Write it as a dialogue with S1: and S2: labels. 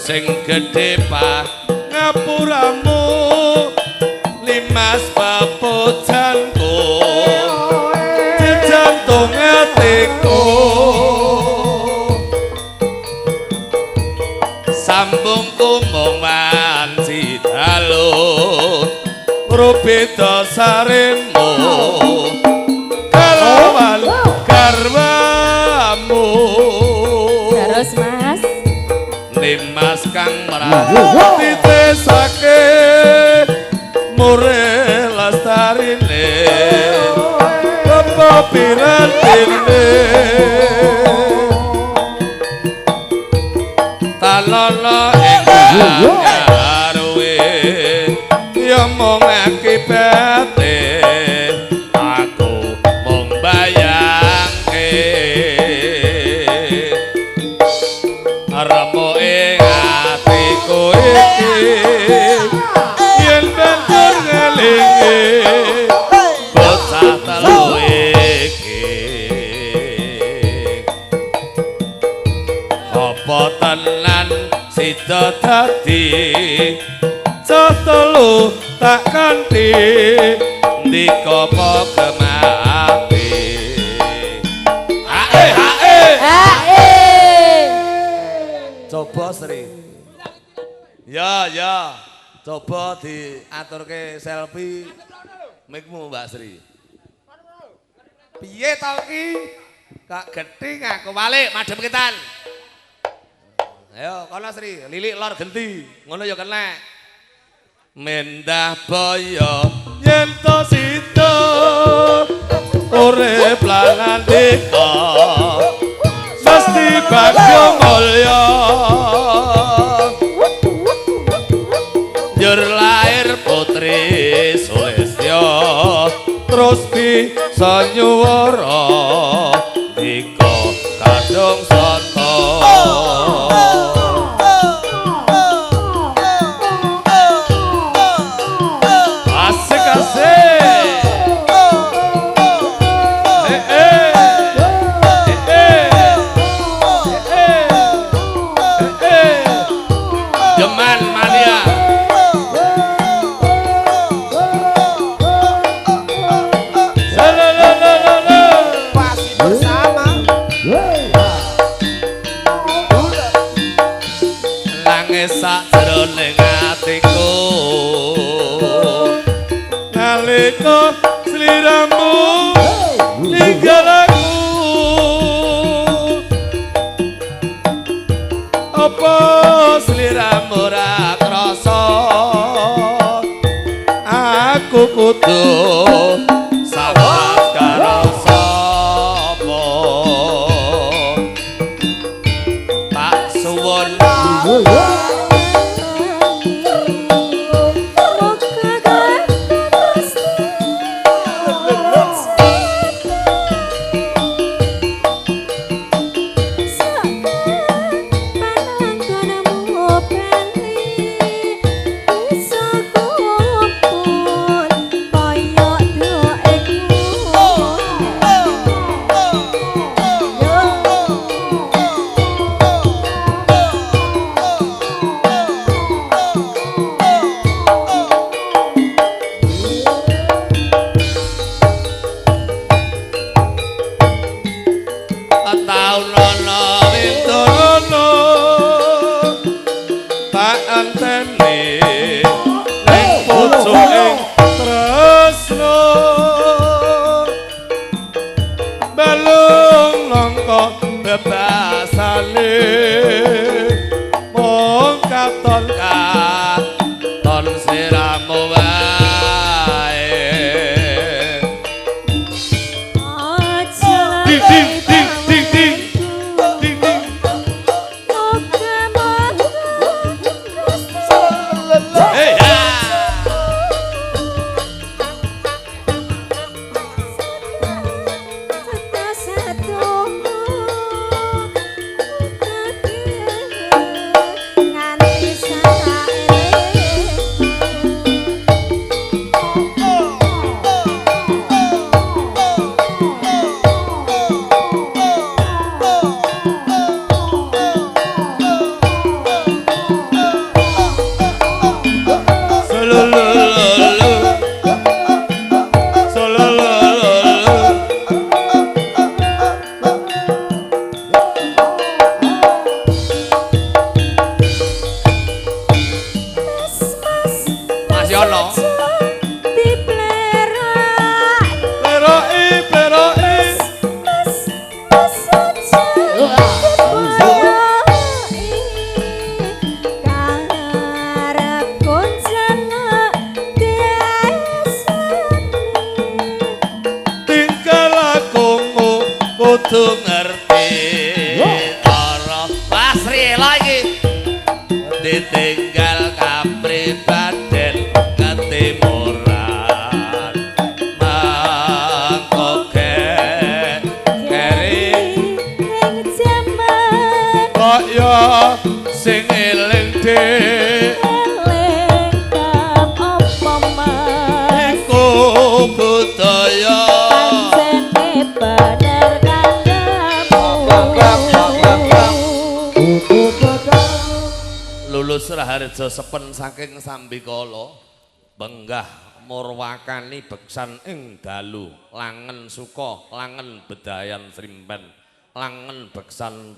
S1: Sing gedhe pangapuramu limas papujanku jejantung atiku sambungku mung wanci dalu rubeda saremu kalawan garwamu.
S2: Terus Mas
S1: Nimas kang mratitesake mure lestarine apa pirantine talono ing aruwe ya mung akibate aku mung bayangke remuke atiku iki yen banjur ngelingi bocah telu iki apa tenan sida dadi cah telu tak kanthi ndika apa kemati. Hae hae
S2: hae.
S1: Coba Sri. Ya ya, coba diaturke selfie mikmu Mbak Sri. Piye to ki? Kak gething aku balik madhep ketan. Ayo kono Sri, lilik lor genti. Ngono ya kena. Mendah boyo yen to sida urip lan andika mesti bagya mulya. Njur lair putri Sulistya terus bisa nyuwara dika kadung sata. Asik asik. Jeman mania.
S3: Pasti bersama.
S1: Nangis sakjroning atiku nalika sliramu ninggal aku. Apa sliramu ora krasa aku kudu sabar karo sapa tak suwun. Bebasane mung katon katon siramu wae. Ding ding ding ding ding ding ding. Hey ya.
S2: Nganti
S1: Kudu ngerti cara Basri lagi ditinggal kapribaden ketimuran mangko keri
S2: ing jaman
S1: kaya sing eling dik
S2: eling kang apa Mas
S1: iku budaya
S2: pancene bener kandhamu.
S1: Lulus Raharja Sepen saking Sambikala benggah murwakani beksan ing dalu langen suka langen bedayan srimpen langen beksan.